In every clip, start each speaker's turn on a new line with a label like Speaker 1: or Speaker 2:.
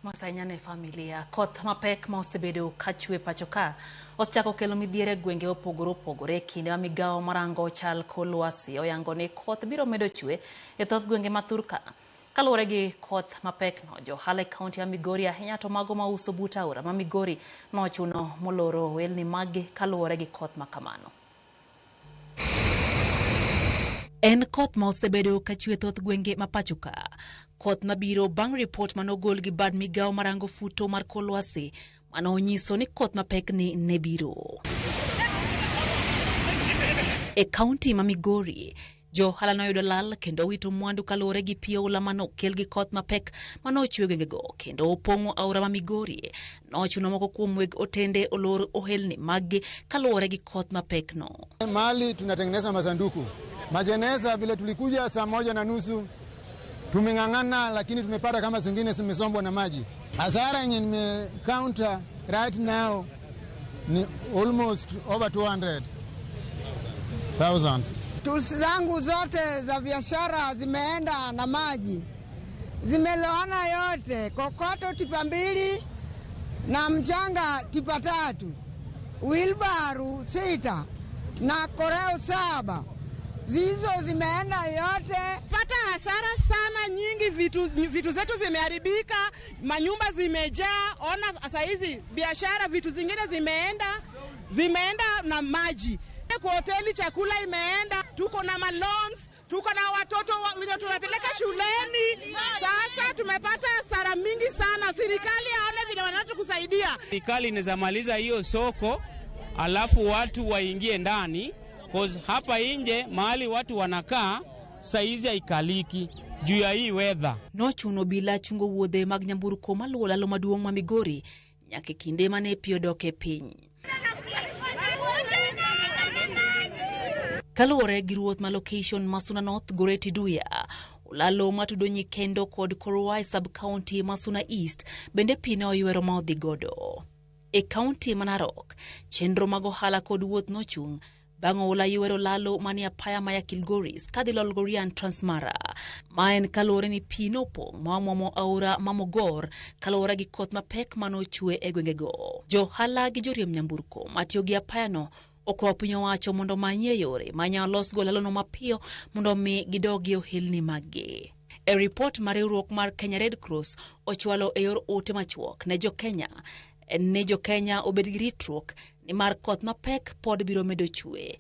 Speaker 1: Mos ahinya ne familia. Koth mapek ma osebedo kachwe pacho ka osechako kelo midhiero e gwenge opogore opogore e kinde ma migawo marango chal kor lwasi oyango ni koth biro medo chwe e thoth gwenge ma thurka. Kaluwore gi koth mapekno, johala e kaunti ya Migori ahinya to mago mauso but aora ma Migori nochuno moloro ohelni maggi kaluwore gi koth ma kamano. En koth ma osebedo ka chwe thoth gwenge ma pacho ka. Koth mabiro bang' ripot manogol gi bad migawo marango futo mar kor lwasi mane onyiso ni koth mapek ni ne biro. E kaunti ma Migori, johala noyudo lal kendo wito mwandu kaluwore gi pi oula manokel gi koth mapek manochwe gwengego kendo opong'o aora ma Migori. Nochuno moko kuom weg otende olor ohelni maggi kaluwore gi koth mapekno.
Speaker 2: Mahali tunatengeneza masanduku majeneza, vile tulikuja saa 1:30 tumeng'ang'ana, lakini tumepata kama zingine zimesombwa na maji. Hasara yenye nime counter right now ni almost over 200,000.
Speaker 3: Tools zangu zote za biashara zimeenda na maji, zimeloana yote, kokoto tipa 2 na mchanga tipa 3, wheelbarrow 6 na koreo 7, zizo zimeenda yote.
Speaker 4: Pata hasara sana nyingi, vitu zetu zimeharibika, manyumba zimejaa. Ona saizi biashara, vitu zingine zimeenda na maji. Kwa hoteli chakula imeenda, tuko na maloans, tuko na watoto tunapeleka shuleni. Sasa tumepata hasara mingi sana. Serikali aone vile wanatukusaidia.
Speaker 5: Serikali inaweza maliza hiyo soko alafu watu waingie ndani, cause hapa nje mahali watu wanakaa saizi haikaliki juu ya hii weather.
Speaker 1: Nochuno bila chungo wuodhe mag nyamburko maluwo lalo maduong' ma Migori nyaka e kinde mane pi odok e piny. Kaluwore gi ruoth ma location ma Suna North Goreti Duya, olalo matudo Nyikendo kod Korowai sub-county ma Suna East bende pi ne oywero ma odhi godo. E kaunti ma Narok, chenro mag ohala kod wuoth nochung' bang' oula ywero lalo manie apaya ma ya Kilgoris kadhi Lolgorian Transmara. Ma en kaluwore ni pi nopong' ma omwomo aora ma Mogor kaluwore gi koth mapek manochwe e gwengego. Johala gi joriemb nyamburko matiyo gi apayano okwayo piny owacho mondo omanyie yore manyalo losgo lalono mapiyo mondo omi gidog e ohelni maggi. E ripot ma riwruok mar Kenya Red Cross ochwalo e yor ote machuok ne jo-Kenya ni jo-Kenya obed gi ritruok nimar koth mapek pod biro medo chwe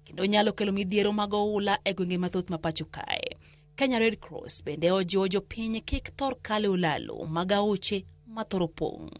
Speaker 1: kendo nyalo kelo midhiero mag oula e gwenge mathoth ma pacho kae. Kenya Red Cross bende ojiwo jopiny kik thor kalo olalo mag aoche ma thoro pong'.